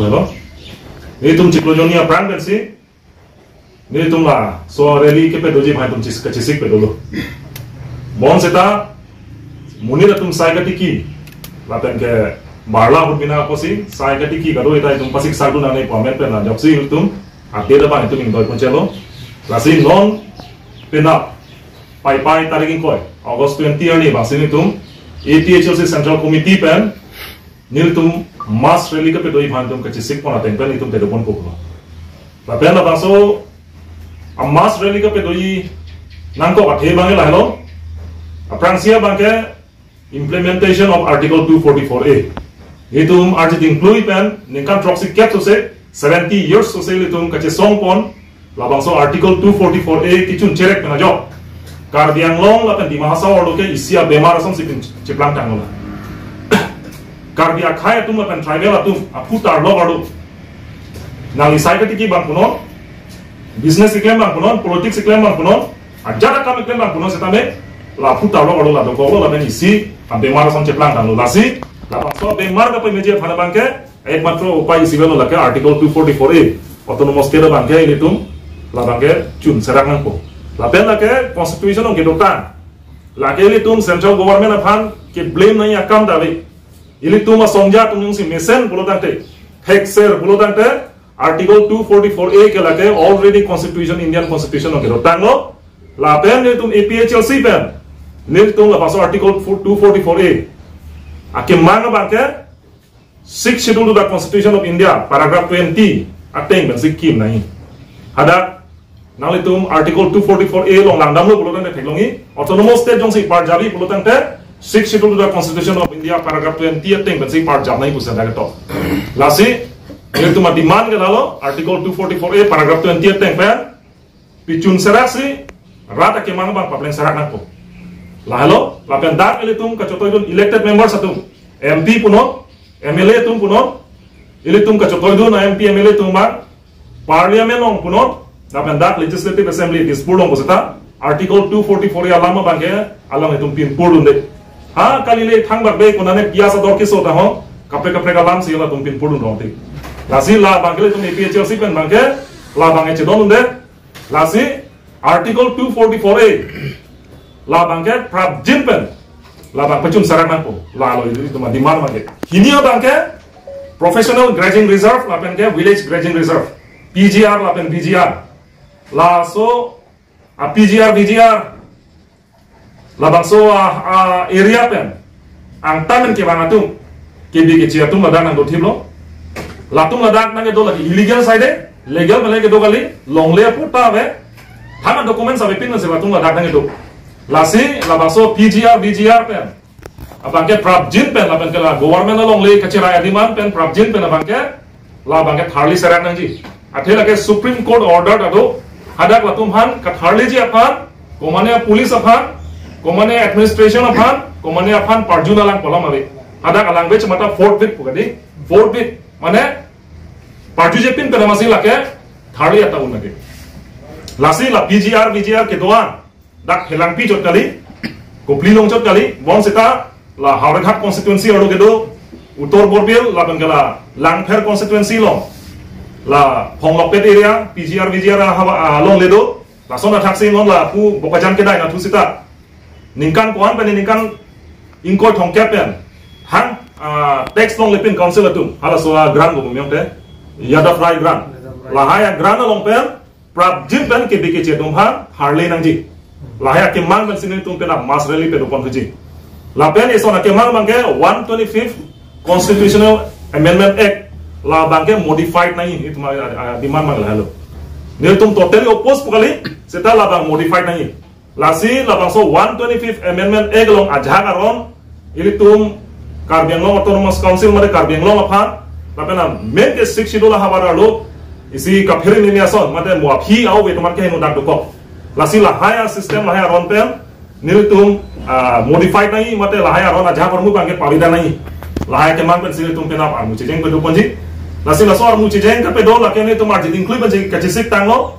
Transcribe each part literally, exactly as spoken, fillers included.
Lo, nelitum chiklo jonni aphrang pensi nelitum laso rally kepadoji aphan itum chis- kachesik padolo. Bonseta monit atum sai katiki lapen ke barla ahut mina apotsi sai katiki kado ita itum pasik sardun ane pamen pen ajoksi itum ate da bang itum ingdoi ponchelo. Lasi non penap Paipai tarik ingkoi August twenty arni bangsi nelitum A P H L C Central Committee pen nelitum mass rally kepadoji aphan itum kachesik pon ateng pen itum padopon pulo. Lapen labangso a mass rally kepadoji nangkok athe abang lahelo. Aphrangsi abang ke implementation of Article two forty-four A. Itum arjit include pen ningkan throksi kep sose, seventy years sose itum kachesong pon labangso Article two forty-four A kechun cherek pen ajok Karbi Anglong lapen Dima Hasao arlo ke isi abemar asonsi pin cheplang tanglo. Karbi akhei atum lapen tribal atum aphu tarlok arlo, nangli sai katiki bang punon, business keklem bang punon, politics keklem bang punon, ajat akam keklem bang punon setame la aphu tarlok arlo la dokoklo lapen isi abemar ason cheplang tanglo. Lasi labangso abemar kapameji aphan abang ke ekmatro upai isi avelo, lake Article two forty-four A, Autonomous State abang ke ilitum labang ke chun serak nangpo. Lapen lake constitution along kedotang, lake ilitum central government aphan ke blame nangji akam ta ave. Ilitum asongja atum jongsi mesen pulo tangte, thekser pulo tangte, Article two forty-four A ke lake already constitution, Indian constitution along kedotanglo. Lapen nelitum A P H L C pen nelitum labangso Article two forty-four A akemang abang ke Sixth Schedule to the Constitution of India, paragraph twenty ateng pensi kim nangji. Hadak nanglitum Article two forty-four A along langdamlo pulo tangte theklongji, Autonomous State jongsi parjapji pulo tangte Sixth Schedule to the Constitution of India, paragraph twenty ateng pensi parjap nangji pusi dak ketok. Lasi nelitum ademand ke lalo, Article two forty-four A, paragraph twenty ateng pen pichun seraksi rat akemang abang papleng serak nangpo. Lahelo, lapen dak ilitum kachetoidun elected members atum, M P punon, M L A atum punon, ilitum kachetoidun a M P M L A atum abang, Parliament along punon, lapen dak Legislative Assembly Dispur along puseta Article two forty-four A alam abang ke along itum pinpurdunde. Ha, kali le thangbak be konane piyaj ador keso ta ho, kaprek kaprek alamsi latum pinpurdun rong te. Lasi labang ke ilitum A P H L C pen abang ke labang ke chedondunde. Lasi Article two forty-four A labang ke prapjin pen labang pachun serak nangpo. Lalo ilitum ademand abang ke. Hini abang ke Professional Grazing Reserve lapen ke Village Grazing Reserve, P G R lapen V G R. Laso a P G R, V G R labangso a, a area pen angtan pen kevang atum, kebi keche atum ladak nangdothiplo. Latum ladak nangkedo lagi illegal side, legal pen le kedo kali, longle aputa ave, thana documents avepin nangsi latum ladak nangkedo. Lasi labangso P G R, V G R pen abang ke prapjin pen, lapen ke la government alongle kacherai ademand pen prapjin pen abang ke labang ke tharli serak nangji. Athe lake Supreme Court order ta do, hadak latum aphan katharliji aphan, komane police aphan, komane administration aphan, komane aphan parjuna lang kolam ave. Hadak alangbech mata forthwith pu kali, forthwith mane parjujepin pen amatsi lake tharli ata un lake. Lasi la P G R, V G R kedo-an dak Helangpi chot kali, Kopili along chot kali, bonseta la Howraghat constituency arlo kedo, Uttor Borbil lapen ke la Langpher constituency along, la Phonglokpet area, P G R, V G R ahawa alongle do, lason athaksi non lapu Bokajan kedai nathu seta ningkan ko-an pen ningkan ingkoi thomkep pen hang, ah, tax longlepin council atum, halaso a grant ko bumyong te, Yadav Rai grant. Lahai a grant along pen prapjin pen kebi keche atum aphan tharli nangji. Lahai akemang pensi nelitum pen a mass rally padopon thuji. Lapen ison akemang abang ke one twenty-fifth Constitutional Amendment Act, labang ke modified nangji, itum a, a, a demand abang lahelo. Nelitum totally oppose pu kali, seta labang modified nangji. Lasi labangso one twenty-fifth Amendment Act along ajahak aron ilitum Karbi Anglong Autonomous Council mate Karbi Anglong aphan, lapen a main ke Sixth Schedule ahavar arlo isi kaphere nini ason mate mo aphi a-ove atum an keheno dak dokok. Lasi lahai a system lahai aron pen nelitum, ah, modified nangji mate lahai aron ajahak armu abang ke pavida nangji. Lahai akemang pensi nelitum penap armu chejeng padoponji. Lasi laso armu chejeng kepedo lake nelitum arjit ingklui pensi kachesik tanglo.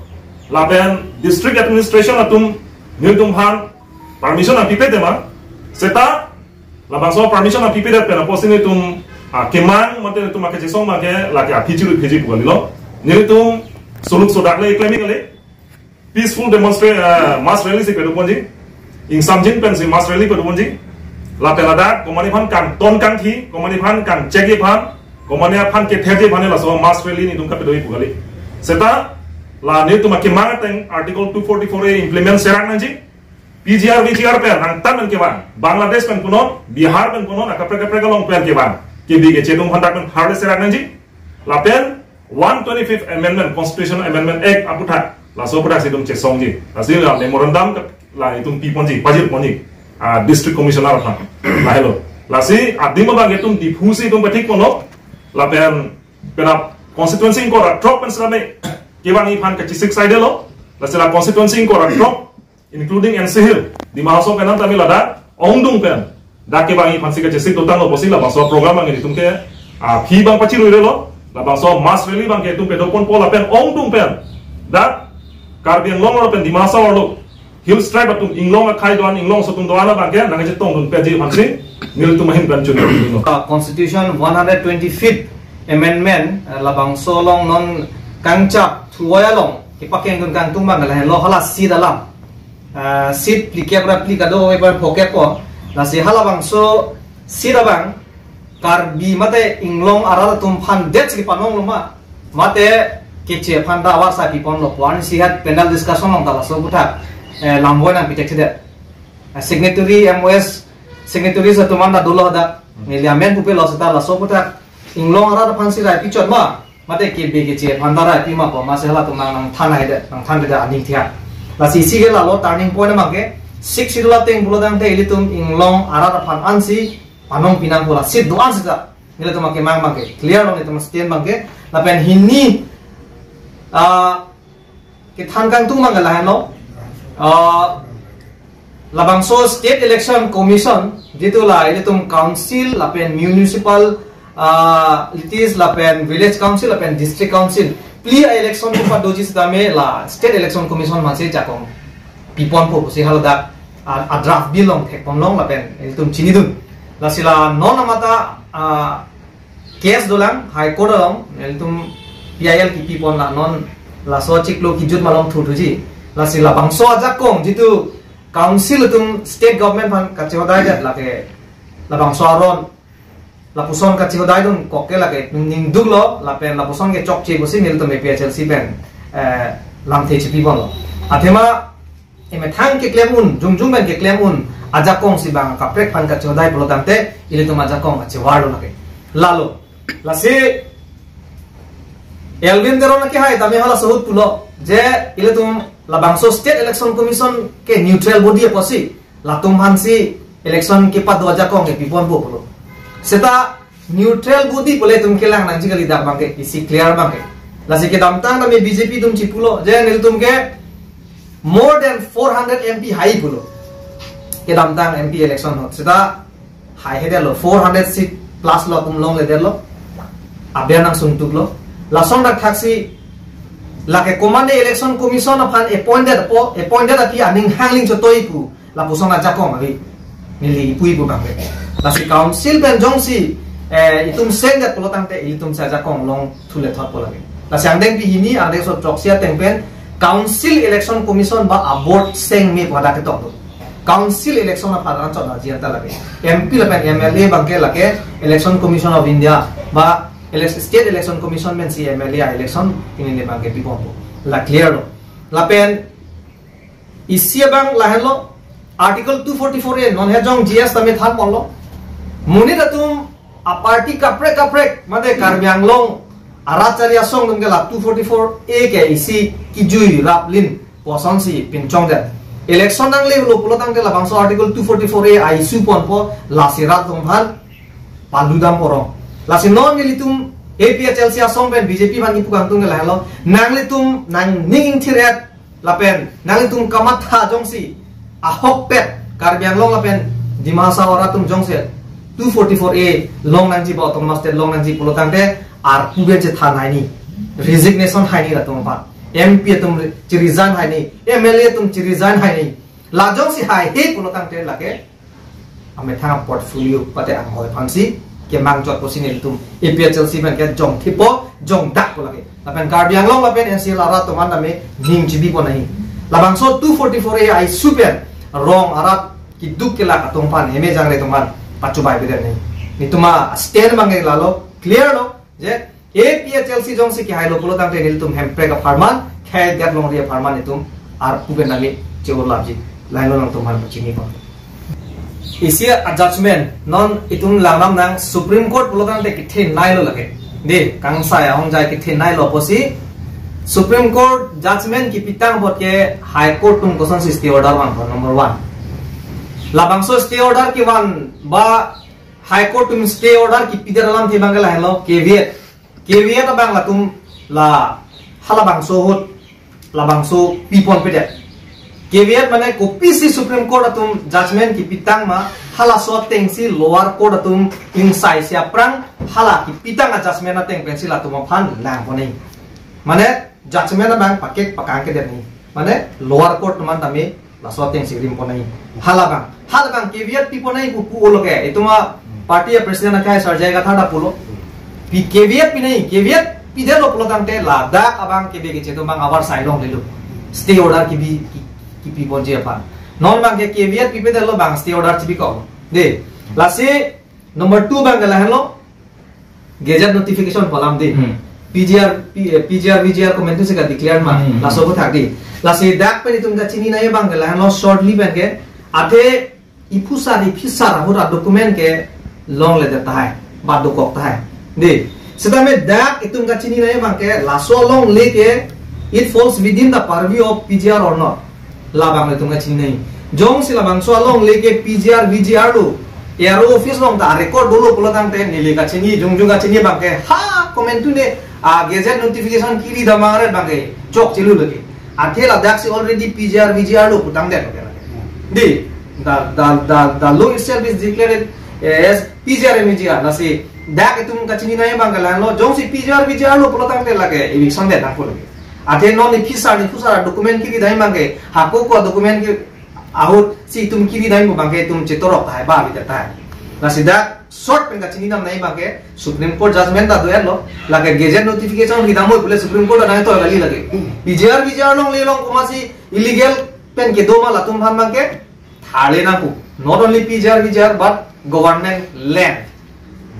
Lapen district administration atum nelitum aphan permission nangpipe tema, seta labangso permission nangpipedet pen apotsi nelitum Ah, kemang mate netum akachesong abangke lake aphi chirui phiji pu kalilo. Nelitum soluk sodak le klem kali. Peaceful demonstra-, ah, mass rally si pado ponji. Ingsamjin pensi mass rally pado ponji. Lapen ladak komatne aphan kangton kangthi, komatne aphan kangchekji aphan, komatne aphan ketherji aphan laso mass rally netum kapado pu kali. Seta la netum akemang ateng Article two forty-four A implement serak nangji. P G R, V G R pen angtan pen kevang, Bangladesh pen punon, Bihar pen punon, akaprek kaprek along pen kevang. Kebi keche atum aphan dak pen harle serak nangji. Lapen one twenty-fifth Amendment, Constitutional Amendment Act aputhak, laso aputhak si itum chesongji. Lasi la memorandum ke la itum pi ponji, pajir ponji. Ah, District Commissioner aphan. Lahelo. Lasi adim abang itum Diphu si itum pathik ponlo. Lapen penap constituency ingkoi ra throk pen selame kevangji aphan kachesik saidelo. Lasi la constituency ingkoi ra throk, including N C Hill, Dima Hasao pen tame ladak ongdung pen dak kevangji aphansi kachesik dotanglo pusi labangso program abang netum ke, ah, aphi abang pachiruirelo. Labangso mass rally abangke itum pado ponpo lapen ongdung pen dak Karbi Anglong lapen Dima Hasao arlo Hills Tribe atum inglong akhei do-an, inglong aso atum do-an abangke nangchetongdun peji aphansi nelitum ahin pen chun. Uh, Constitution one hundred twenty-fifth Amendment, uh, labangso along non kangchap thuoi along kepakengdun kangtung abang lahenlo, hala seat alam. Ah, seat phlikep ra phli kado-an pen phokep ko. Lasi halabangso seat abang Karbi mate inglong arat atum aphan det si panong lo ma, mate keche aphan ta awar sa pi ponlo pu ansi hat panel discussion along ta laso aputhak, eh, lamvoi nangpithekthe det. Eh, signatory, M O S signatories atum anta dolo dak. Neli amen pupe lo seta laso aputhak inglong arat aphansi rai pi chot ma, mate kebi keche aphan ta rai pi ma pu masi halatum nang, nangthan hai det, nangthan det aning thia. Lasi isi ke lalo turning point abangke Sixth Schedule ateng pulo tangte ilitum inglong arat aphan ansi panong pinang pu la seat do-an seta. Nelitum akemang abangke clear lo, nelitum stand abangke. Lapen hini, ah, kethan kangtung abangke lahenlo. Ah, labangso State Election Commission, jitu la ilitum council lapen municipal, ah, litis lapen village council lapen district council phli a-election kepadoji setame la State Election Commission aphansi jakong pi ponpo pusi haladak, ah, a-draft bill along thek ponlong lapen ilitum chinidun. Lasi la non amata, ah, case dolang High Court along, ilitum P I L kipi pon la non laso chiklo kijut malom thuthuji. Lasi labangso ajakong jitu council atum state government aphan kachehodai det lake labangso aron lapuson kachehodaidun kok ke lake ningduklo lapen lapuson ke chokche pusi nelitum A P H L C pen, eh, lamthe chipi ponlo. Athema emethang keklem un, jongjong pen keklem un ajakong si bang kaprek aphan kachehodai pulo tangte ilitum ajakong kachevar lo lake. Lalo. Lasi Elwin Teron akehai tame halaso ahut pulo je ilitum labangso State Election Commission ke neutral body apotsi latum aphansi election kepado ajakong ke pi ponpo pulo. Seta neutral body pule itum kelang nangji kali dak abangke, isi clear abangke. Lasi kedamtang tame B J P atum chipulo je nelitum ke more than four hundred M P hai pulo. Kedamtang M P election ahut seta haihedetlo, four hundred seat plus lo atum longledetlo. Aber nangsungtuklo. Lason dak thaksi lake komatne Election Commission aphan appointed apo, appointed api aning hangling chotoi pu lapuson ajakong ave. Neli ipu ipu abangke. Lasi council pen jongsi, eh, itum sengdet pulo tangte ilitumsi ajakong longthu lethot pu lake. Lasi angdengpi hini, angdengso throksi ateng pen Council Election Commission ba a-board seng me pu hadak ketok do. Council election aphan anchot aji anta lake. M P lapen M L A abangke lake Election Commission of India ba elec-, State Election Commission pensi M L A election ini ne abangke pi ponpo. La clear lo. Lapen isi abang lahenlo, Article two forty-four A non hejong G S tame than ponlo. Monit atum a-party kaprek kaprek, mate Karbi Anglong arat chari asong atum ke la two forty-four A ke isi kijui raplin pu asonsi pinchongdet. Election nanglelo pulo tangte labangso Article two forty-four A a-issue ponpo, lasi rat atum aphan paludam porong. Lasi non nelitum A P H L C asong pen B J P aphan kipu kangtung ke lahenlo. Nanglitum nangning ingthir-et lapen nanglitum kamatha jongsi ahokpet Karbi Anglong lapen Dima Hasao arat atum jongsi two forty-four A long nangji ba Autonomous State long nangji pulo tangte arpu pen chethan haini, resignation haini latum aphan. M P atum re-, chi-resign haini, M L A atum chi-resign haini. La jongsi haihe pulo tangte lake amethang portfolio mate anghoi aphansi kemang chot pusi nelitum A P H L C pen ke jongthipo, jongdakpo lake. Lapen Karbi Anglong lapen N C L arat atum an tame ning chibipo nahi. Labangso two forty-four A issue pen rong arat keduk kelak atum aphan, M A jangre atum aphan pachobai beden nahi. Nelitum a stand abang ke lalo, clear lo, je A P H L C jongsi kehailo pulo tangte nelitum Hemprek apharman, khei det longri apharman itum arpu pen tame che-o lapji. Lahenlo nangtum aphan pachini pon. Isi a judgment non itum langnam nang Supreme Court pulo tangte kethenei lo lake. Dei, kangsai ahongjai kethenei lo pusi Supreme Court judgment kepitang apot ke High Court atum kosonsi stay order vangpo, number one. Labangso stay order kevan ba High Court atum stay order kepidet alamthe abang ke lahenlo, caveat. Caveat abang latum la halabangso ahut labangso piponpedet. Caveat mane kopisi Supreme Court atum judgment kepitang ma halaso atengsi lower court atum ingsaisi aphrang hala kepitang a judgment ateng pensi latum aphan langpon nahi. Mane judgment abang pakek pakang kedet nahi. Mane lower court atum an tame laso atengsi rimpon nahi. Halabang, halabang caveat pipon nahi pu pu-o lake. Itum a party a president akhai Sanjay Kathar ta pulo. Pi caveat pi nahi, caveat pidetlo pulo tangte ladak abang kebe kechedun abang avarsai longlelo. Stay order kebi, ke, kepiponji aphan. Non abang ke caveat pipedetlo, bang stay order chibikok. Dei, lasi number two abang ke lahenlo, gazette notification pu alam dei. Hmm. P G R, P-, eh, P G R, V G R komantu si ka-declare ma, Hmm. laso aputhak dei. Lasi dak pen itum kachinine abang ke lahenlo, shortly pen ke, athe iphusar, iphisar ahut a document ke longledet tahai, ba dokok tahai. Dei, setame dak itum kachinine abang ke, laso longle ke, it falls within the purview of P G R or not. Labang itum kachinine. Jongsi labangso alongle ke P G R, V G R lo, A R O office along ta record dolo pulo tangte neli kachini, jongjong kachini abang ke, ha, komantu ne, a gazette notification kiri damang re abang ke chokchelo lake. Athe ladaksi already P G R, V G R lo putangdet lake. Dei, the, the, the, the law itself is declared, eh, as P G R and V G R. Lasi dak itum kachinine abang ke lahenlo, jongsi P G R, V G R lo pulo tangte lake eviction det nangpo lake. Athe non iphisar, iphusar document kiri dam abang ke, hako ko document ke ahut si itum kiri dam abang ke itum chetorok tahai, ba bidet tahai. Lasi dak short pen kachini damnei abang ke Supreme Court judgment ta do-etlo, lake gazette notification ridamnoi pule Supreme Court anai to kali lake. P G R, V G R longle along komatsi illegal pen kedo ma latum aphan abang ke tharle nangpo. Not only P G R, V G R, but government land.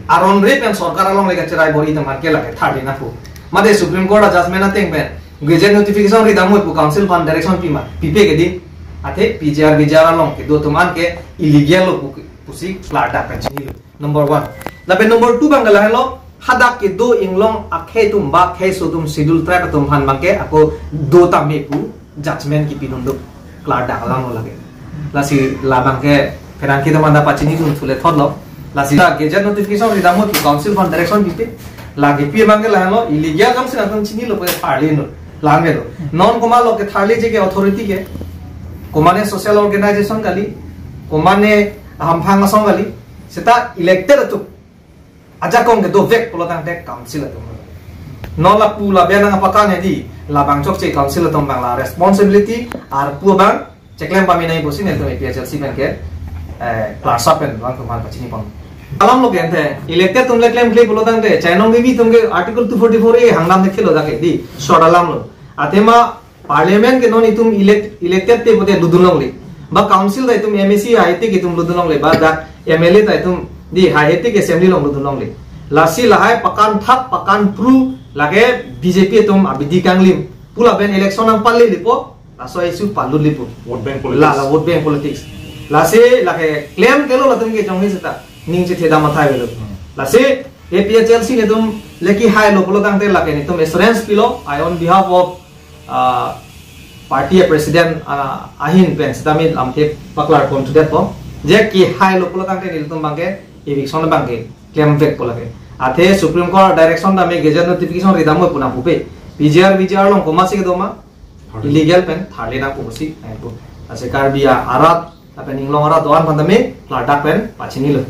Aron re pen sorkar alongle kacherai bor-i atum aphan ke lake tharle nangpo. Mate Supreme Court a judgment ateng pen gazette notification ridamnoi pu council aphan direction pi ma, pipe ke dei. Athe P G R, V G R along kedo atum an ke illegal lo pu, pusi klardak pen chinilo. Number one. Lapen number two abang ke lahenlo, hadak kedo inglong akhei atum ba kheiso atum Scheduled Tribe atum aphan abang ke ako do tame pu judgment kipidun do, klardak alam lo lake. Lasi labang ke pherangke atum anta pachinidun thule thotlo. Lasi la gazette notification ridamnoi pu council aphan direction pipe. Lake pi abang ke lahenlo, illegal jongsi nangtum chinilo pu tharle non. Langmelo. Non komatlo ketharleji ke authority ke? Komane social organization kali, komane hamphang asong kali, seta elected atum ajakong kedovek pulo tangte council atum. Non lapu labe nangpakan hedi, labang chokche council atum abang la responsibility, arpu abang cheklem pame nangji pusi nelitum A P H L C pen ke, eh, klarsa pen vang atum aphan pachini pon. Alam lo ke ante, elected atum le klemkle pulo tangte, chainong kimi atum ke Article two forty-four A hangdam de khelo dak ke dei, short alam lo. Athema Parliament ke non itum elect, elected te pote ludun longle. Ba council ta itum M A C hai te ke itum ludun longle. Ba dak M L A ta itum dei hai te ke assembly along ludun longle. Lasi lahai pakan thak pakan phru lake B J P atum abidi kanglim. Pu lapen election nangpale lipo. Laso issue palut lipo. Vote bank politics. La, la vote bank politics. Lasi lake klemklelo latum ke jongsi seta ning chethe dam athai avelo. Hmm. Lasi A P H L C nelitum le kehailo pulo tangte lake nelitum assurance pilo. I on behalf of ah, party a president, ah, ahin pen sitame lamthe paklar pon thudet po. Je kehailo pulo tangte nelitum abang ke eviction abang ke klemvekpo lake. Athe Supreme Court direction tame gazette notification ridamnoi pu nangpupe. P G R, V G R along komatsi kedo ma illegal pen tharle nangpo pusi nangpo. Lasi Karbi arat lapen inglong arat do-an aphan tame klardak pen pachinilo.